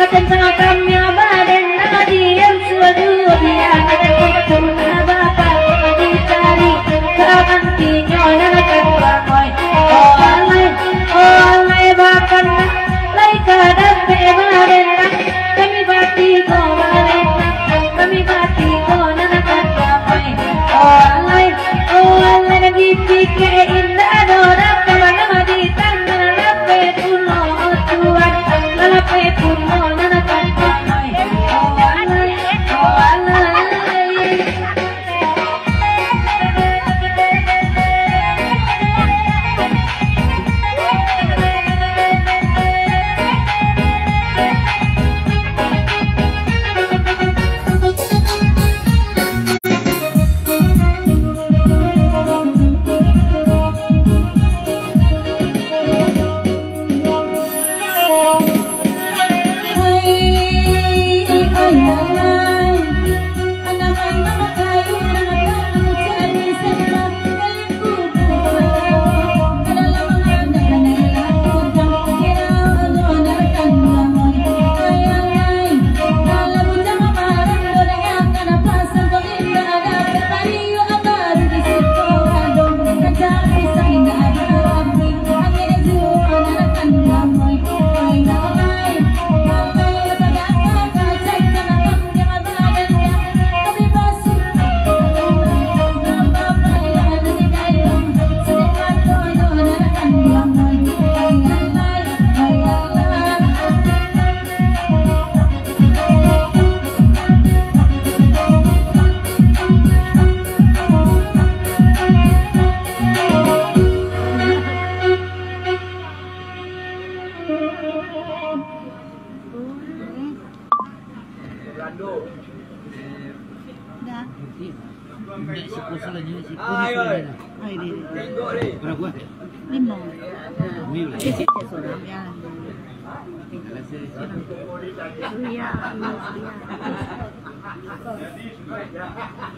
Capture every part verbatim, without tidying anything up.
Tantang kami badan nadian suadu biang, ada kutu na bapa dicari, kamantinyo nan akan ramai. Oh alai, oh alai, bakan lai ka dapek badan, kami batigo badan, kami batigo nan akan ramai. Oh alai, oh alai, nan dipikir indak ado dapek, nama di tanah lapeh pulo tuan, lapeh pulo nan akan ramai. Oh alai, oh alai. Dah. Indak siku salanjutnyo, siku ni salanjutnyo. Ai, di, di. Bara buah? Limo. Limo. Cek, cek, surang. Ya. Tinggal se. Surang. Surya, Surya.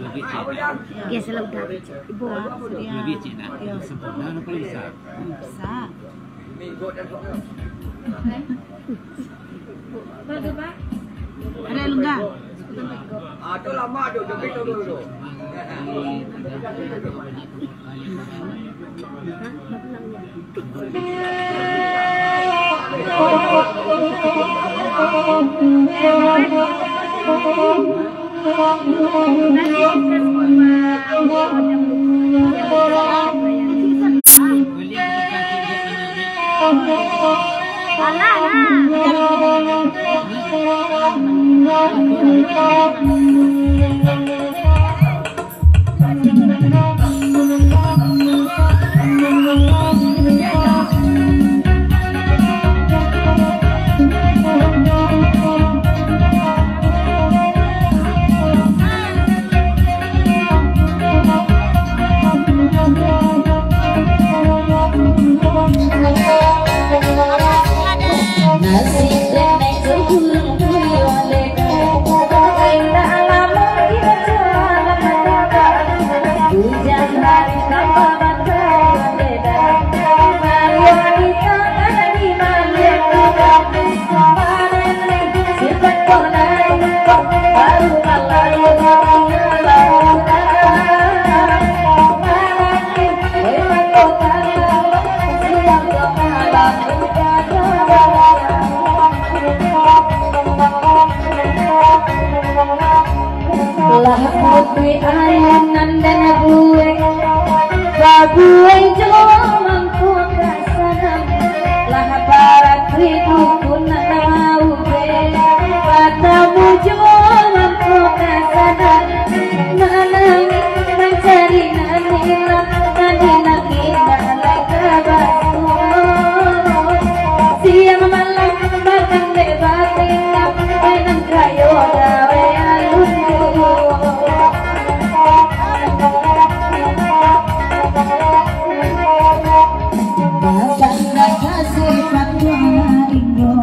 Lagi, cek. Ya. Geser lah udah, cek. Ibu, ah, Surya. Lagi, cek, nak. Ya. Sempurna, nak paling besar. Hmm, besar. Ada lungga. Lah putuih ayunan dan buek, babuek jo mangko kasanang. Lah baratuih dukun nan maubek, batamu jo mangko kasanang. Manangih mancari nan ilang, nan ilang indak lai ka basuo. Siang malam batang dek batengah, mainan kayo dawai alun juo. Batang dek kasih patuah inggo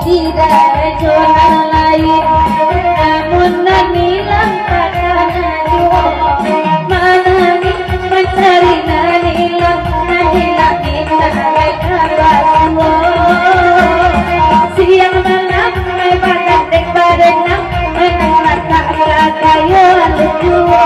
Tidak jolah lai, namun nan ilang takana juo. Manangih mancari nan ilang, nan ilang indak lai ka basuo. Siang malam ai bagadek barenang, manang latak kakayo alun juo.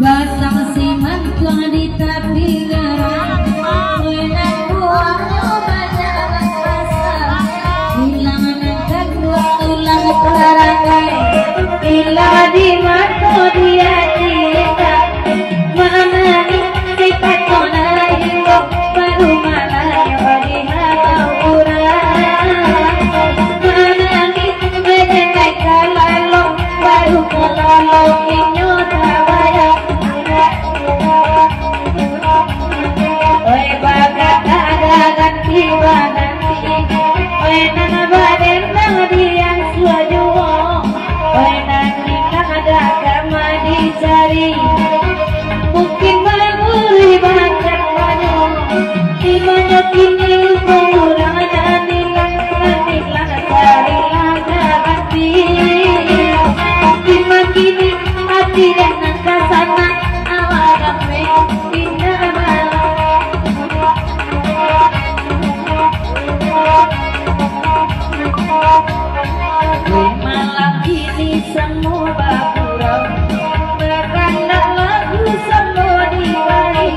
Batang simantuang di tapi garang, nan buahnyo banyak nan basar. Ilang nan kaduo tulang parangai, ilang di mato di ati indak. Manangih sipaiknyo nan ilang, baru manangih bagi haba urang. Manangih bajalan ka lalok, baru ka lalok inyo tabayang. Oi, bagagah-gagah tibo nanti, oi, nan badendang di ansua juo, oi, nan indak ada kama dicari. Mungkin baburuih bakat banyo, di mano kini urang nan ilang, nan ilang carilah ganti. Di ma kini ati den nan ka sanak, awak ramai indak malam. Malam kini samo bagurau, bakandak lagu samo dibayi.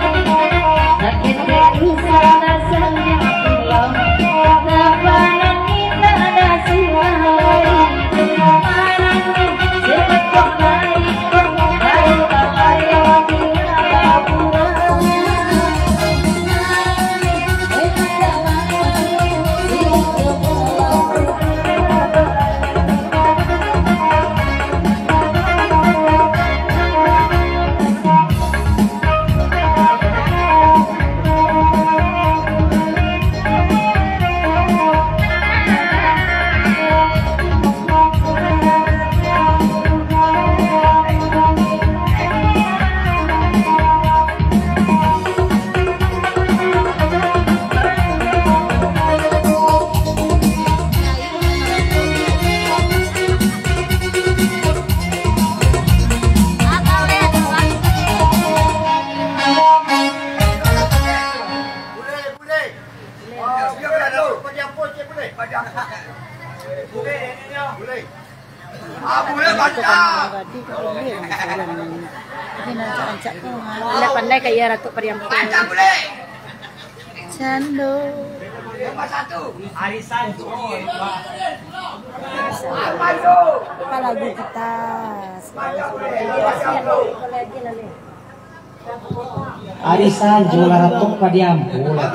Saketek duso rasonyo pulang, kapanan indak ado suah lai. Manangih seketek lai. Pandai-pandai ka iya Ratu Pariampun. Cando. Apa lagu kita? Ari sanjo lah ratok padiampu lah.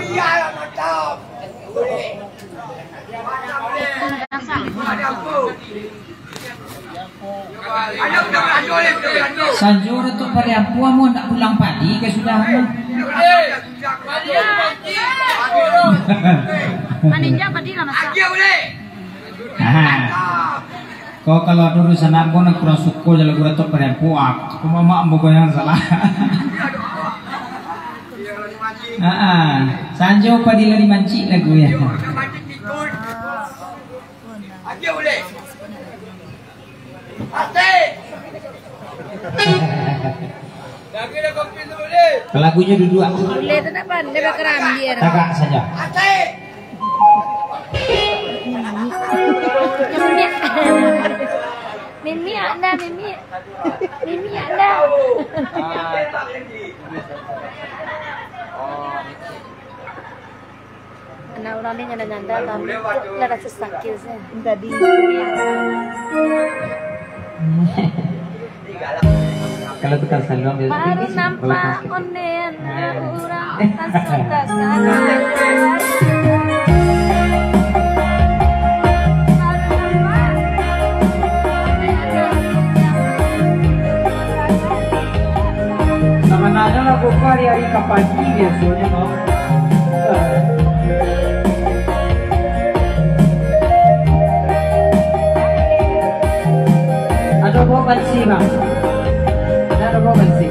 Sanjo tu padiampu, amun nak pulang padi ka sudah tu. Maninja padi lah masak. Nah, kau kalau ado dunsanak ambo nan kurang suko jo lagu ratok padiampu, ah, kau mamak ambo yang salah. Ah, ah. Sanjo padi lah dimancik lagu ya. Lagunyo duduak. Uleh tu tak pandai bakarambia. Tagak saja. Mimi anda, Mimi. Mimi anda. Anak urang ni nyanda-nyanda, tapi kok lah rasa sakit sih. Tadi. Kalau tukang saluang biasa. Baru nampak onde anak urang, langsung tak sadar. Sabananyo lagu ko ari-ari ka pagi biasonyo, no. Ado bawa bansi, Bang? Ado bawa bansi?